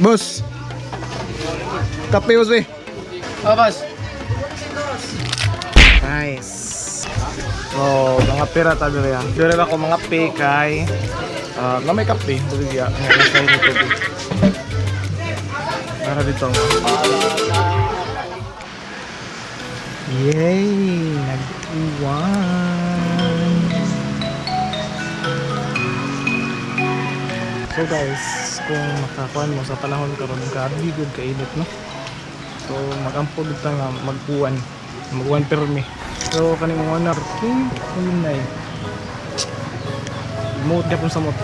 Boss. Kape, boss, eh. Oh, boss. Nice. Oh, mga pera tabi riya. Dere ako mga pe kay na may kape, tubig ya. Nga sa ni tubig. Mara dito. Yay! Nag-uwan. So guys, kung makakuan mo sa panahon karon grabe gud kainit, no? So magampo gud ta nga mag-uwan. Mag-uwan permi. So kani mga owner, king nay. Mot gyapon sa mot.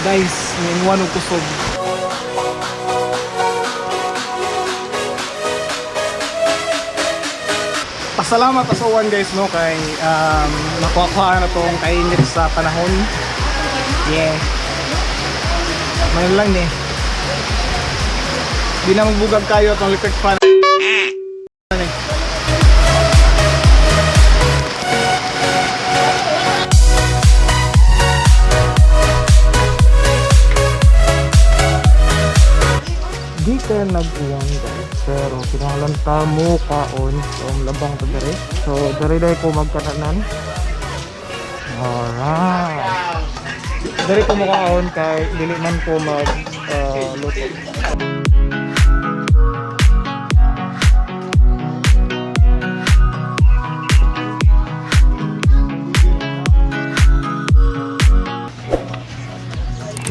Guys, ninguan og kusog. Pasalamat sa uwan, guys, no, kay nakuha na tong kainit sa panahon. Yeah. Mayon lang ni. Di na magbugag kayo atong electric fan. Di ka nag-uwan, guys, pero kinahanglan ta mo kaon. So labang ta dere. So dere dai ko magkananan. Alright. Dere ko mukaon kay dili man ko mag luto.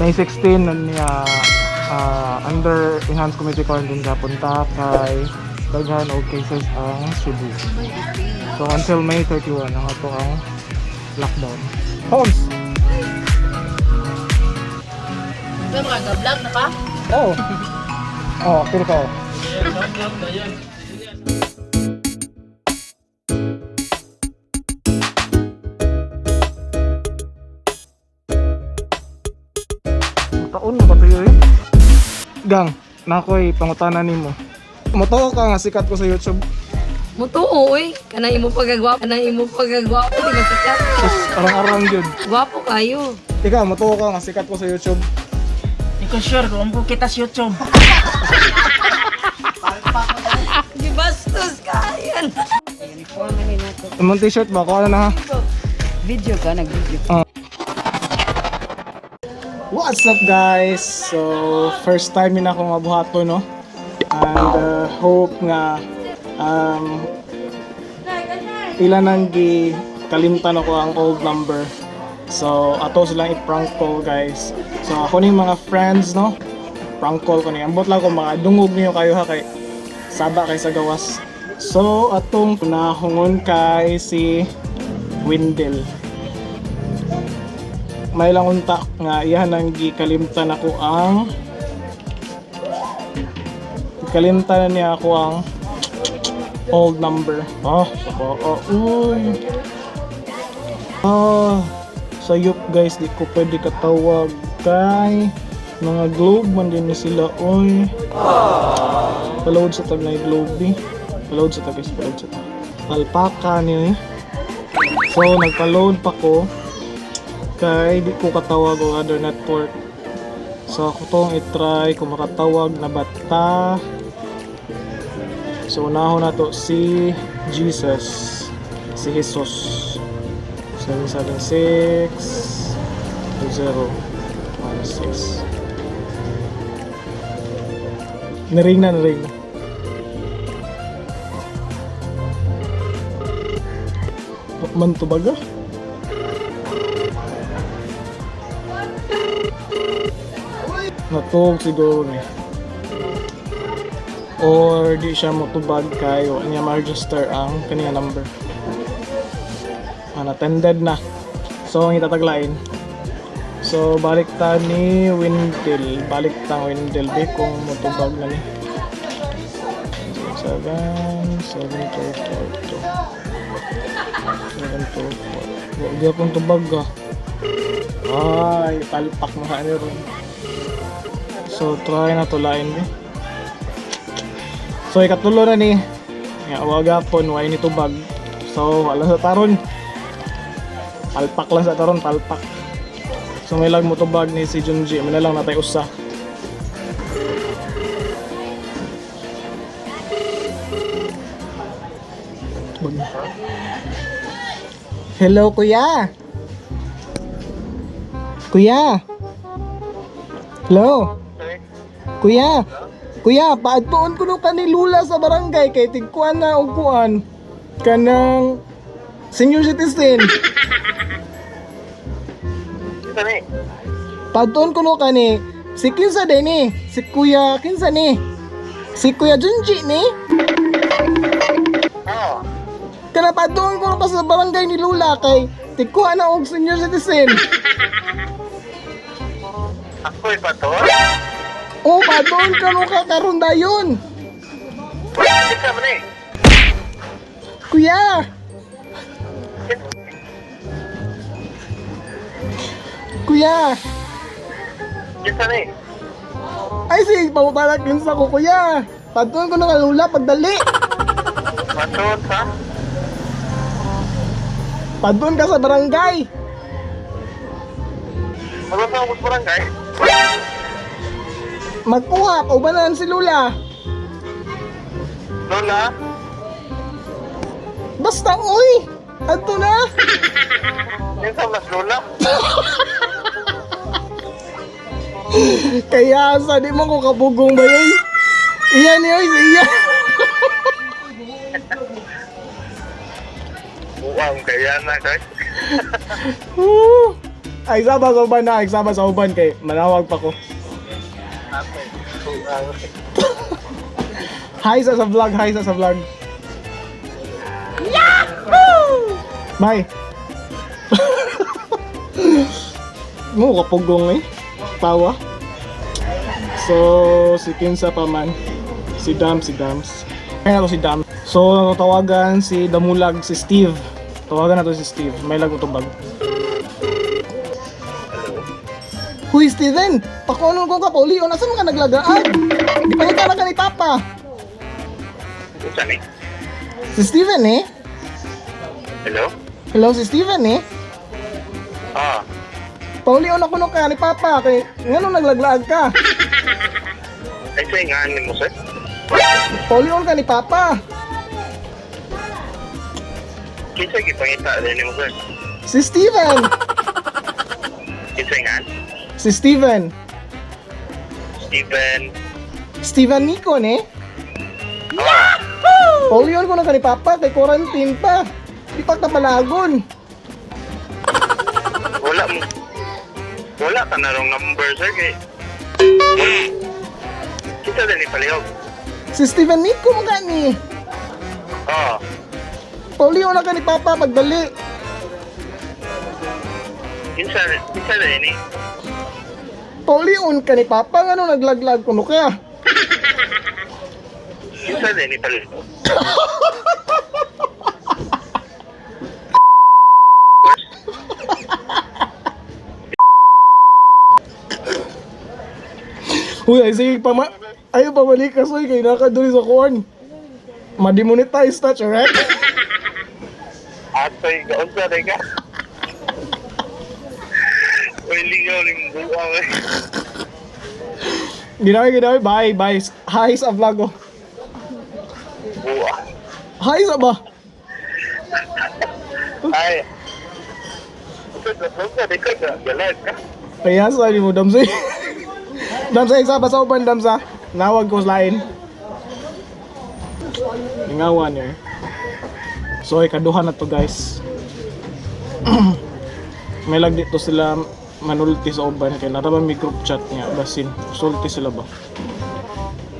May 16 nun niya, under enhanced community quarantine ka punta kay daghan og cases ang Cebu. So until May 31 ang ato ang lockdown. Holmes! May mga vlog na ka? Oh. Oh, pili ko. Taon mo katuyo eh. Gang, nakoy pangutana nimo. Motoo ka nga sikat ko sa YouTube. Mutuo oy. Kanang imo pagagwapo, kanang imo pagagwapo, di ba sikat? Sus, arang-arang yun. Gwapo kayo. Ikaw, motoo ka nga sikat ko sa YouTube. Hindi ko sure kung po kita sa YouTube. Gibastos ka yan. Imong t-shirt ba? Kuha na na ha. Video ka, nag-video. What's up, guys? So, first time yun ako mabuhato, no? And hope nga ilan ang gi kalimtan ako ang old number. So, ato silang i-prank call, guys. So, ako ning mga friends, no? Prank call ko ni. Ambot lang ko mga dungog niyo kayo ha kay saba kay sa gawas. So, atong nahungon kay si Windel. May lang unta nga iyahan ang gikalimtan ako ang kalimtan na niya ako ang old number. Oh, saka, oh, uy. Ah, sayop guys, di ko pwede katawag kay mga globe man din ni sila, oy. Paload sa tag na globe eh. Paload sa tag guys, paload sa tag. Palpaka ni. Eh. So, nagpa-load pa ko kay di ko katawag og other network. So ako tong i-try kung makatawag na bata. So unahon na to si Jesus. Si Jesus. 776 0 16. Naring na, naring na. Man to baga? Natug siguro ni. Or di siya motubag kay wa niya ma-register ang kaniya number. Unattended na. So ang itataglain. So balik ta ni Windel, balik ta Windel be kung motubag na ni. 7 7 2 4 2 7 2 4. Wa gyapon tubag ah. Ay, palpak mo ka ron. So, try na to lain ni. So, ikatulo na ni. Nga, waga pon, way ni tubag. So, wala sa taron. Palpak lang sa taron, palpak. So, may lang mo tubag ni si Junji. May na lang natay usa. Hello, kuya. Kuya. Hello. Kuya. Kuya, paadtuon ko no ka ni Lula sa barangay kay tigkuan na og kuan kanang senior citizen. Paadtuon ko no ka ni si kinsa din ni? Si Kuya kinsa ni? Si Kuya Junji ni? Oo. Kana paadtuon ko no ka sa barangay ni Lula kay tigkuan na og senior citizen. Ako'y pa to? Oh, paadtuon ka no ka karon dayon. Kita mo ni. Kuya! Kuya! Kita ni. Ay, sige, pamutalak yun sa ko, kuya. Patuan ko na kalula, pagdali. Patun sa? Patuan ka sa barangay. Ano sa akong barangay? Magkuha, paubanan si Lula. Lola? Basta, uy! Adto na! Kinsa mas Lola? Kaya sa di mo ko kabugong ba yun? Iyan niyo, iyan. Buang kaya na kay. Woo! Ay, saba sa uban na, ay, saba sa uban kay manawag pa ko. Buang. Hi sa vlog, hi sa vlog. Yahoo! Bye. Mo kapugong eh. Tawa. So, si Kinsa pa man. Si Dam, si Dams. Kaya na to si Dam. So, tawagan si Damulag, si Steve. Tawagan na to si Steve. May lago tubag. Huy, Steven! Pakunon ko ka, pauli. O, nasan ka naglagaan? Di pa na ka ni Papa. Kinsa ni? Si Steven eh. Hello? Hello, si Steven eh. Ah. Paulion ako nung ka ni Papa. Kay, ngano naglaglaag ka? Ay sa nga ni mo sir? Paulion ka ni Papa. Kinsa gipangita din ni mo sir? Si Steven! Kinsa nga? Si Steven. Steven. Steven Nikon eh. Ah. Paulion ko na ka ni Papa. Kay quarantine pa. Di pa ka palagon. Wala mo. Wala ka na rong number sir kay. Kinsa din ni palihog? Si Steven Nico mo ni. Ah. Paulion na ka ni Papa pagdali. Kinsa kinsa din ni? Paulion ka ni Papa. Ngano naglaglag kuno ka? Kinsa din ni palihog? Uy, ay sige pa ma... Ayaw pabalik ka, soy. Kay nakaduli sa kuwan. Mademonetize touch, alright? Atoy ka, unsa rin ka? Uy, ligaw ni buang eh. Ginawi, ginawi. Bye, bye. Hi sa vlog ko. Buang. Hi sa ba? Ay. Unsa rin ka? Galag ka. Kaya sa ni mo, Damsa. Damsa, isa pa sa uban, Damsa. Nawag ko sa lain. Lingawan eh. So, ikaduha na to, guys. May lag dito sila manulti sa uban kay nara ba may group chat niya basin sulti sila ba.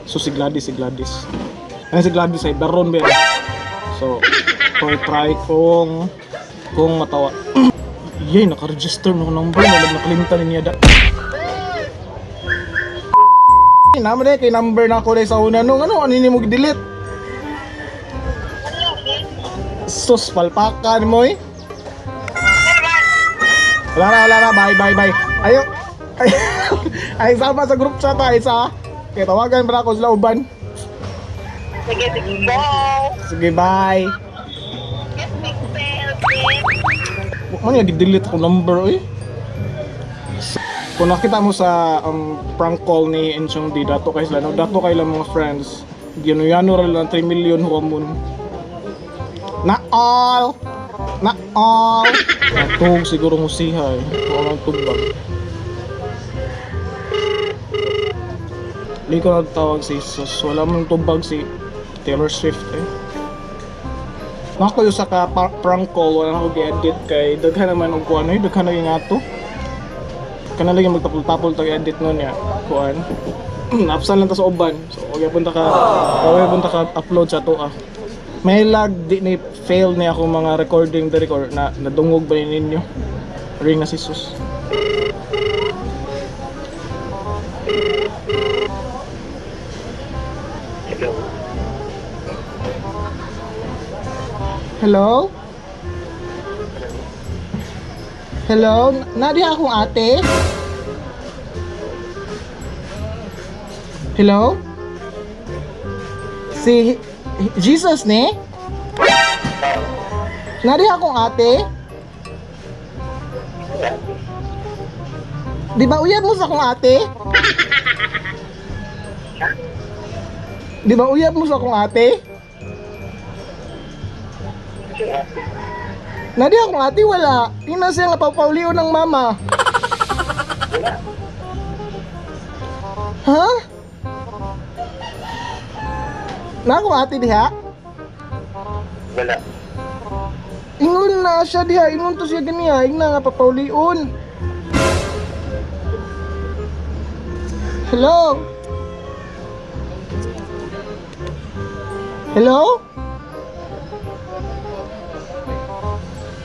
So si Gladys, si Gladys. Ano si Gladys ay daron ba yan? So to try kung matawa. Yay, naka-register mo number. Malag nakalimtan niya da. Naman eh, kay number na ako sa una nung ano, ano ni mo delete? Sus, palpakan mo eh. Wala na, wala na. Bye, bye, bye. Ayo. Ay, ay, sama sa group chat ay isa. Kaya tawagan pa ako sila uban. Sige, sige. Bye! Sige, bye. Ano yung delete ko number eh? Kung nakita mo sa prank call ni Enchong D, dato kay sila, no? Dato kay lang mga friends. Ginuyano ra lang 3 million huwamon. Na all! Na all. Natug siguro mo siya eh. Wala nang tubag. Hindi ko nagtawag si Jesus. Wala mong tubag si Taylor Swift eh. Nako sa ka prank call, wala na ako gi-edit kay daghan naman og kuan eh, daghan na yung ato. Kana lagi magtapol-tapol tag edit nun ya, kuan. Napsan lang ta sa uban. So okay punta ka, okay punta ka upload sa to ah. May lag di ni fail ni ako mga recording diri or na nadungog ba ni ninyo. Ring na si sus. Hello. Hello? Hello? Nadia akong ate? Hello? Si Jesus ni? Nadia akong ate? Di ba uyab mo sa akong ate? Di ba uyab mo sa akong ate? Nadia akong ate wala. Ina siya nga papaulion ng mama. Ha? Na akong ate diha? Wala. Ingon na siya diha, ingon to siya ganiya, ingna nga papaulion. Hello? Hello?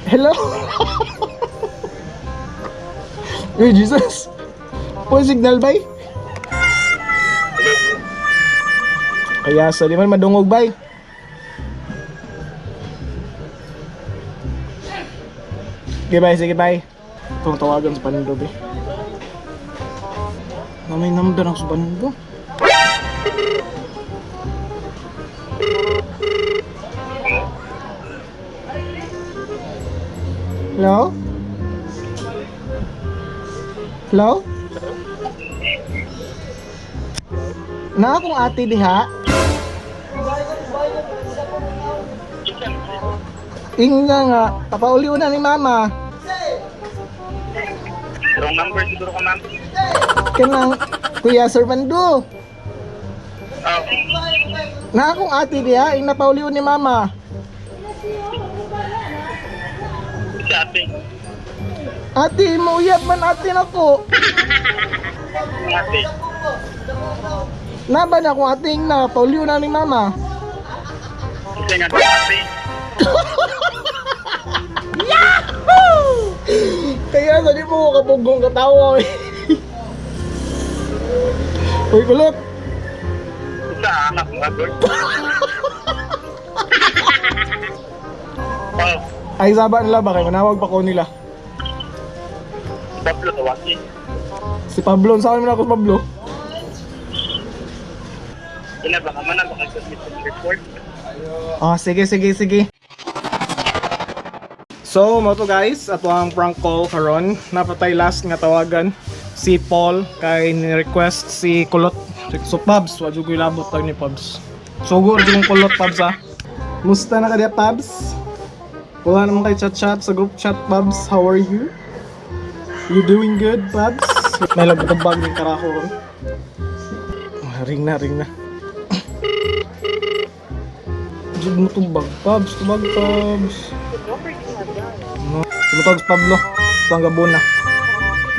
Hello? Uy, Jesus! Uy, signal bay? Kaya sa di man madungog bay. Sige bye, sige bye. Itong tawagan sa Bando be. Na may number ako sa Bando. Hello? Hello? Na akong ate diha? Inga nga, papauliw na ni mama. Wrong number siguro ka, ma'am. Kanang Kuya Sir Bando. Oh. Na akong ate diha, ing napauliw ni mama. Si ate. Ate, mauyab man ate nako. Ate. Naba na akong ate ing na pauliw na ni mama. Kasi nga ate. Kaya sa di mo ko kapugong katawa. Eh. Uy, kulot. Sa anak mo, girl. Oh, Ay, saba nila ba? Kaya manawag pa ko nila. si Pablo tawagin. Si Pablo, saan mo na ako si Pablo? Ina baka man baka submit sa report. Ah, sige, sige, sige. So, mo to guys, ato ang prank call karon. Napatay last nga tawagan si Paul kay ni-request si Kulot. So Pabs, wa jud ko'y labot tag ni Pabs. Sugo ra jud kong Kulot Pabs ah. Musta na ka diya, Pabs? Wala naman kay chat-chat sa group chat, Pabs. How are you? You doing good, Pabs? May lagutang ni karako ron. Ah, ring na, ring na. Jud mo tubag, Pabs. Tubag, Pabs. No. Tumutawag si Pablo. Ito ang Gabuna.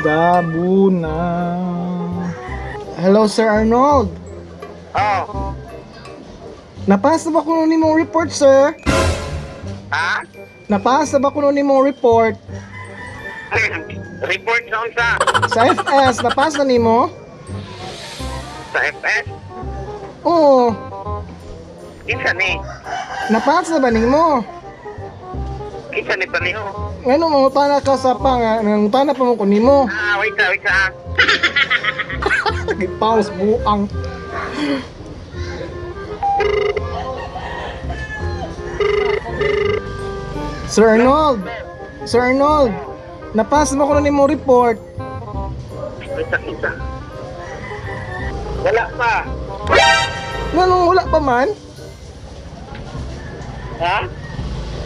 Gabuna. Hello, Sir Arnold. Oh. Napasa ba kuno nimong report, sir? Ha? Napasa ba kuno nimong report? Report sa unsa? Sa FS, napasa nimo? Sa FS? Oo. Kinsa ni? Napasa ba nimo? Kinsa ni pareho? Ngano mangutana ka sa pa nga nangutana pa mo ko nimo. Ah, wait ka, wait ka. Ah. Gipause buang. Sir Arnold. Sir Arnold. Napasa mo ko na nimo report. Wait ka, kinsa. Wala pa. Nganong wala pa man? Ha?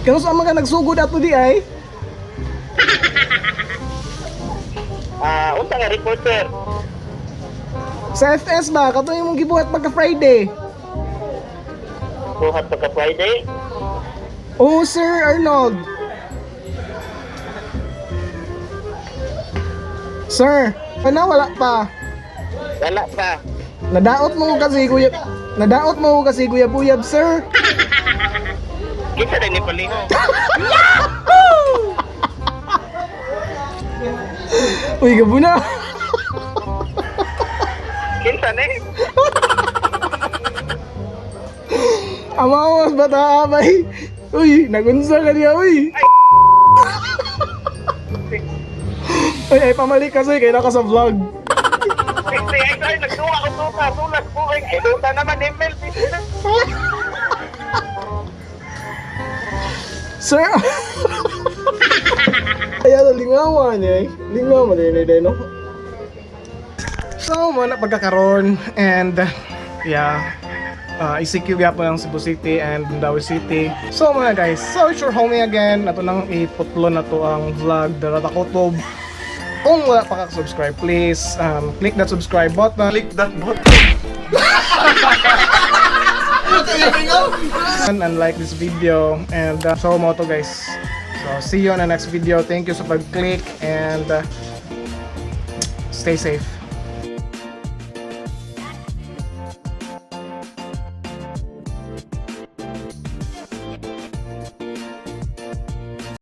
Kano sa mga nagsugod ato di ay? Ah, unsa nga report, sir? Sa FS ba? Kato yung mong gibuhat pagka Friday. Buhat pagka Friday? Oh, Sir Arnold. Sir, ano wala pa? Wala pa. Nadaot mo ko kasi kuya. Nadaot mo ko kasi Kuya Buyab, sir. Kinsa din ni Palingo? Uy, gabo na. Kinsa ni? Ama mas bata abay. Uy, nagunsa ka niya, uy. Uy, ay pamalik kasi kaya naka sa vlog. Ay, ay, ay, nagtuwa ko tuka, sulas po ay ay duta naman email. Sir. Kaya lingawa niya eh. Lingawa niya eh, no? So, mao na pagkakaroon and yeah, ECQ gyapon ang Cebu City and Mandaue City. So mga guys, so it's your homie again. Ato nang iputlo na to ang vlog dara ta kutob. Kung wala pa ka-subscribe, please click that subscribe button. Click that button. And like this video and so mao to, guys. So see you on the next video. Thank you sa pag-click and stay safe.